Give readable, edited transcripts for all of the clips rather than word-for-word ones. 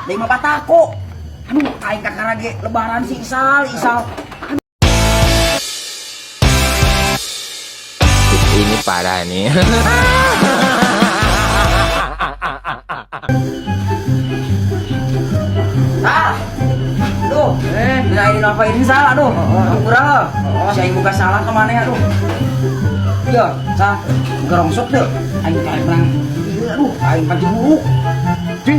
Deui mah batako. Aduh, aing kakara ge lebaran si Isal, Isal. Ini parah nih. Sal. Aduh, nah ini apa ini Sal, aduh. Kurang. Si aing buka salah ke mana ya, aduh. Iya, Sal. Gerongsok deh. Aing kayak menang. Iya, aduh, aing panci buruk. Cing,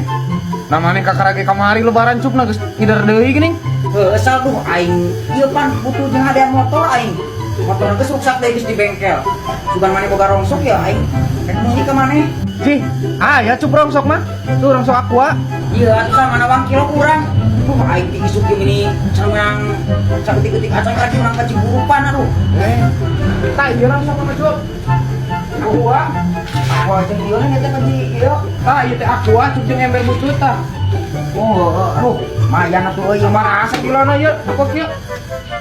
namanya kakak lagi kamari lebaran cup nah geus ngider deui geuning. Heuh, Sal duh aing ieu pan butuh jeung hadiah motor aing. Motor geus ruksak deui geus di bengkel. Sugan maneh boga rongsok ya aing rek meuli ka maneh. Cih, ah ya cup rongsok mah. Tuh rongsok aqua. Iya, atuh sama mana wang kilo kurang. Duh, aing ti isuk ieu mini cenang saeutik-eutik acan lagi urang ka Ciburupan aduh. Eh, tah ieu rongsok mah cup. Aqua. Aqua jeung ieu nya teh ka ieu. Tah ieu teh aqua cup jeung ember butut tah. Oh, aduh, lumayan atuh euy Sabaraha sakilona ieu? Aqua kieu?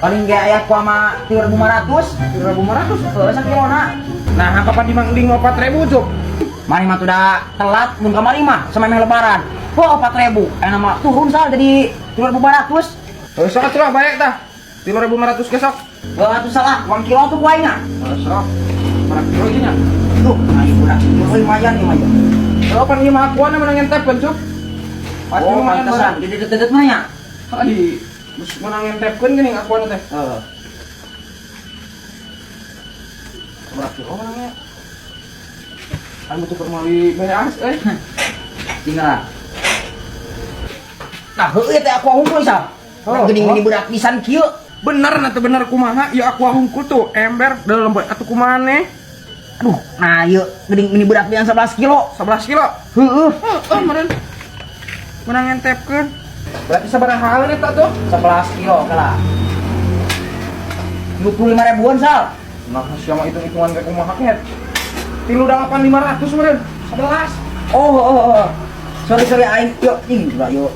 Paling ge aya aqua mah 3.500. 3.500. Heuh, sakilona. Nah, kapan di Mang Ding 4.000 cup? Maneh mah udah telat mun kamari mah samemeh lebaran. Oh, 4.000. Ayeuna mah turun Sal jadi 3.500. Heuh, sok atuh lah bae tah. 3.500 ge sok. Heuh, atuh salah, uang kilo tuh ku aing ah. Heuh, sok. Berapa kilo ieu nya? Duh, aing budak lumayan ieu mah. Heuh, pan ieu mah aqua na menang ngentepkeun cup. Pasti Oh, lumayan pantesan. barang. Jadi dedet mah nya. Di geus menang ngentepkeun geuning aqua teh. Heeh. Berapa kilo menangnya? Anu tuh meuli beas euy. Tinggal. Nah, heueuh teh aku hungkul Sal. Oh, Geuning oh. ini budak pisan kieu. Bener nanti bener kumaha ya aqua hungkul tuh ember dalam atuh kumaha Aduh, nah ieu geuning ini budak pisan 11 kilo. 11 kilo. Heueuh, Heeh, meureun. Menang ngentepkeun. Berarti sabaraha eta tuh? 11 kilo kala. 25 ribuan Sal. Nah, siapa hitung-hitungan kayak kumaha ket. 3.8500 meureun. 11. Oh, oh, oh. Sorry, sorry aing. Yuk, ing coba yuk.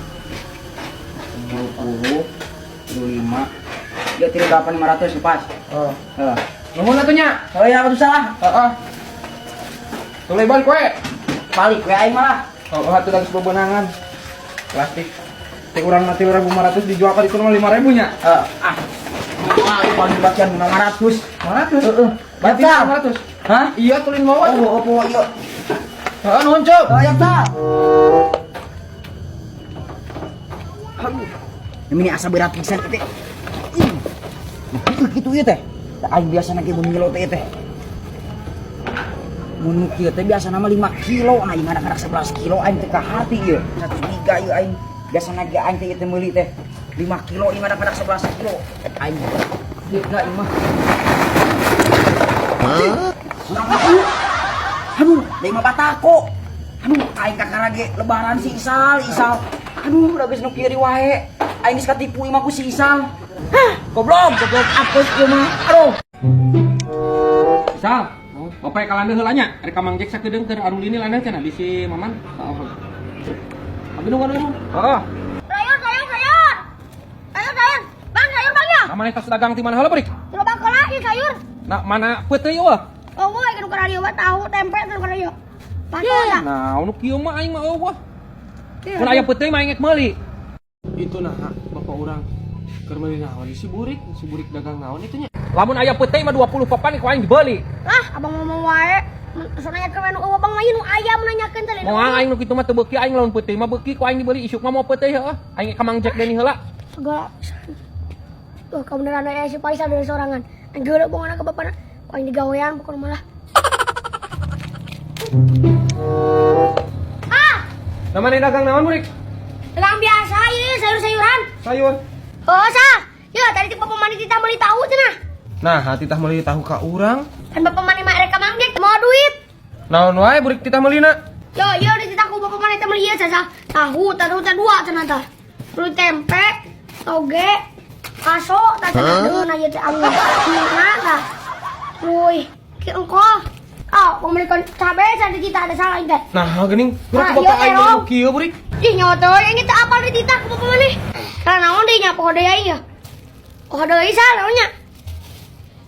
20, 25. Ya 38.500 pas. Oh. Heeh. Nuhun atuh nya. Oh ya, aku salah. Heeh. Tuluy balik we. Balik we aing malah. Oh, atuh geus bebenangan. Plastik. Teh urang mah 3.500 dijual ka ditu mah 5.000 nya. Heeh. Ah. Wah, paling bagian 500. 500. Heeh. Berarti Sal. 500. Hah? Iya tulin bawa. Oh, oh, oh, iya. Heeh, nuhun, Cuk. Oh, ya, Sal. Aduh. Ini asa berat pisan teh. Nah, gitu ieu teh. Da aing biasana ge mun ngilo teh teh. Mun kieu teh biasana mah 5 kilo, nah ieu ngadak-ngadak 11 kilo aing teh ka hati ieu. 1 biga ieu aing. Biasana ge aing teh ieu teh meuli teh 5 kilo ieu ngadak-ngadak 11 kilo. Aing ieu da ieu mah. Aduh, deui mah batako. Aduh, aing kakara ge lebaran si Isal, Isal. Aduh, udah geus nu kieu wae. Aing geus katipu ieu mah ku si Isal. Hah, goblok, goblok apes ieu mah. Aduh. Sal, bapak kalanda heula nya, rek ka Mang Jack sakedeung keur arulini landa cenah bisi Maman. Heeh. Abi nunggu dulu. Heeh. Sayur, sayur, sayur. Sayur, sayur. Bang, sayur bang ya. Nah, mana tas dagang ti mana heula beurik? Coba bang kola, ini sayur. Nah, mana peuteuy eueuh? Oh, gue lagi nuker radio, tahu tempe nuker radio. Pasal ya. Nah, nu kieu mah aing mah eueuh. Mun aya peuteuy mah aing meuli. Itu nah, bapak urang keur meuli naon si burik, si burik dagang naon itu nya. Lamun aya peuteuy mah 20 papan ku aing dibeli. Lah, abang ngomong wae. Soalnya ke nu eueuh bang main nu ayam nanyakeun teh. Moal aing nu kitu mah teu beuki aing lamun peuteuy mah beuki ku aing dibeli isuk mah mau peuteuy heueuh. Aing ka Mang Jack Deni heula. Segala. Tuh, kebenaran aya si Faisal dari sorangan. Geuleuh bongana ke bapana. Ku aing digawean pokona malah. Ah, Namanya dagang naon burik? dagang biasa ieu sayur-sayuran. Sayur. Oh, sah. Ya, tadi bapak mani titah meuli tahu cenah. Nah, hati tah meuli tahu ka urang. Kan bapak mani mah rek ka Mang Jack mau duit. Naon wae burik titah meulina? Yo, yo udah titah ku bapak mani teh meuli ieu sasa. Tahu, tahu teh dua cenah tah. Beli tempe, toge, kaso, tah cenah deungeun ieu teh anu. Nah, tah. Woi, ki engkoh. Oh, membelikan cabe cenah kita ada salah ini teh. Nah, geuning, Nah, burik bapak iya, aing terong. meuli kieu burik. Ih, nyawa teh ini teh apa di titah ku bapak mani? Karena naon deui nya poho deui aing ya. Oh, deui salah naonnya.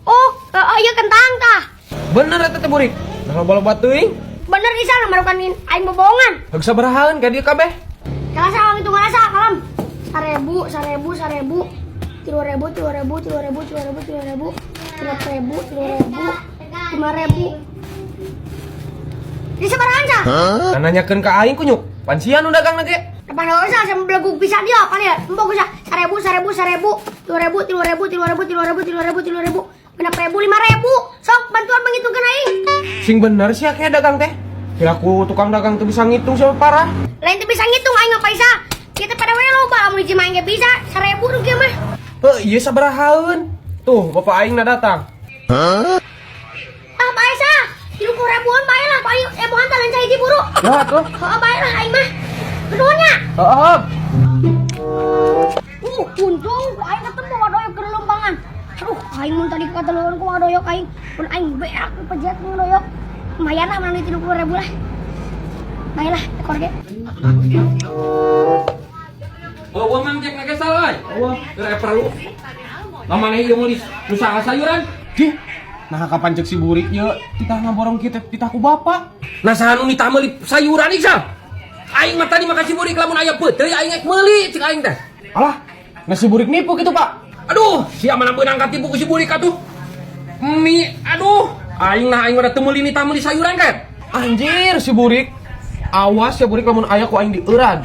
Oh, oh iya kentang tah. Bener eta teh burik. Nah, loba-loba teuing. Bener isa marukan aing bobohongan. Heug sabarahaan ka dieu kabeh? Kalau saya hitungan 1000, 1000, 1000, 3000, 3000, 3000, 3000, 3000, 6000, 3000, 5000. Di sabarahaan sah? Nah, nanyakeun ka aing kunyuk. Pan sia nu dagang ge. Depan usah saya belegug pisan dia apa ya? Empok usah 1000, 1000, 1000, 2000, 3000, 3000, 3000, 3000, 3000, 6000, 5000. Sok bantuan menghitungkan aing. Sing bener sih kayak dagang teh. Kira ku tukang dagang tuh bisa ngitung siapa parah. Lain tuh bisa ngitung aing apa bisa. Kita pada we loba lamun hiji mah aing ge bisa 1000 rugi mah. Heuh, ieu sabarahaeun. Tuh, bapak aing na datang. Ah, bae sah. 30 ribuan bae lah, bae ebohan tah lain hiji buru. Ya tuh. Heeh, bae lah aing mah. Nuhun nya. Heeh. Untung aing ketemu wadoyok keur lombangan. Aduh, aing mun tadi kateluan ku wadoyok aing. Mun aing beak pejet mun doyok. Lumayan lah menang 30 ribu lah. Baiklah, ekor ge. Oh, gua mang cek nake salah euy. Eueuh, keur perlu. Lah ieu meuli nu saha sayuran? Dih, nah kapan cek si burik ye titah ngaborong kieu teh titah ku bapak. Nah saha nu nitah meuli sayuran ieu? Aing mah tadi makan si burik lamun aya peuteuy aing ek meuli cek aing teh. Alah, nah si burik nipu gitu, Pak. Aduh, sia mana beunang katipu ku si burik atuh. Mie, aduh, aing nah aing udah teu meuli nitah meuli sayuran kan. Anjir si burik. Awas ya burik lamun aya ku aing dieuran.